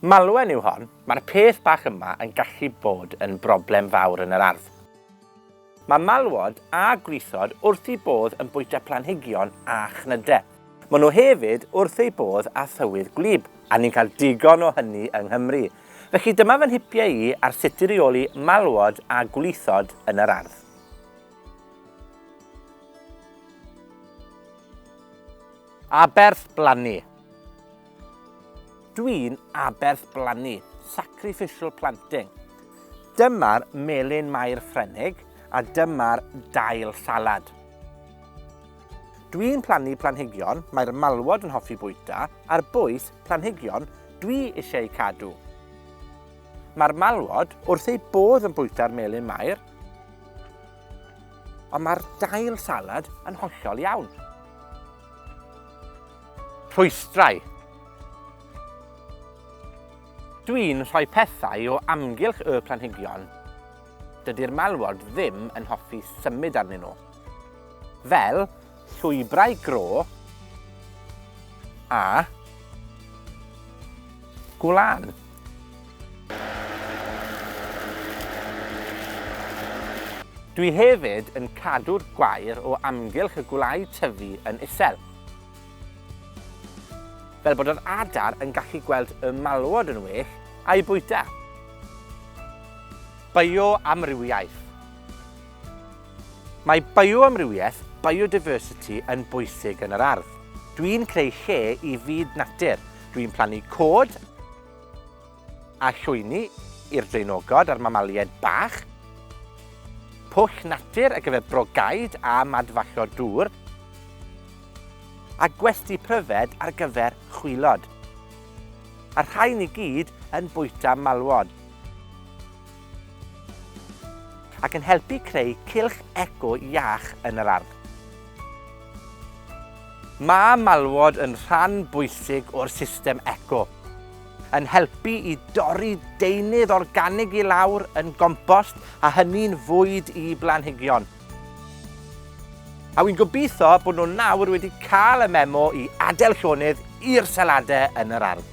Malwen yw hon. Mae'r peth bach yma yn gallu bod yn broblem fawr yn yr ardd. Mae malwod a gwlithod wrth eu bodd yn bwyta planhigion a chnyde. Maen nhw hefyd wrth eu bodd â thywydd gwlyb, a ni'n cael digon o hynny yng Nghymru. Felly dyma fy nhipiau i ar sut i reoli malwod a gwlithod yn yr ardd. Aberth blannu. Dwi'n aberth blannu, sacrificial planting. Dyma'r melyn Mair Ffrenig a dyma'r dail salad. Dwi'n plannu planhigion mae'r malwod yn hoffi bwyta ar bwys planhigion dwi eisiau eu cadw. Mae'r malwod wrth eu bodd yn bwyta'r melyn Mair, ond mae'r dail salad yn hollol iawn. Rhwystrau. Dwi'n rhoi pethau o amgylch y planhigion. Dydy'r malwod ddim yn hoffi symud arnyn nhw. Fel llwybrau gro a gwlân. Dwi hefyd yn cadw'r gwair o amgylch y gwlâu tyfu yn isel. Fel bod yr adar yn gallu gweld y malwod yn well a'u bwyta. Bioamrywiaeth. Mae bioamrywiaeth, biodiversity, yn bwysig yn yr ardd. Dwi'n creu lle i fyd natur. Dwi'n plannu cod a llwyni i'r draenogod a'r mamaliaid bach, pwll natur ar gyfer brogaid a madfallod dŵr, a gwesty pryfed ar gyfer chwilod. A'r rhain i gyd yn bwyta malwod. Ac yn helpu creu cylch eco iach yn yr ardd. Mae malwod yn rhan bwysig o'r system eco, yn helpu i dorri deunydd organig i lawr yn gompost a hynny'n fwyd i blanhigion. A wy'n gobeithio bod nhw nawr wedi cael y memo i adael llonydd i'r saladau yn yr ardd.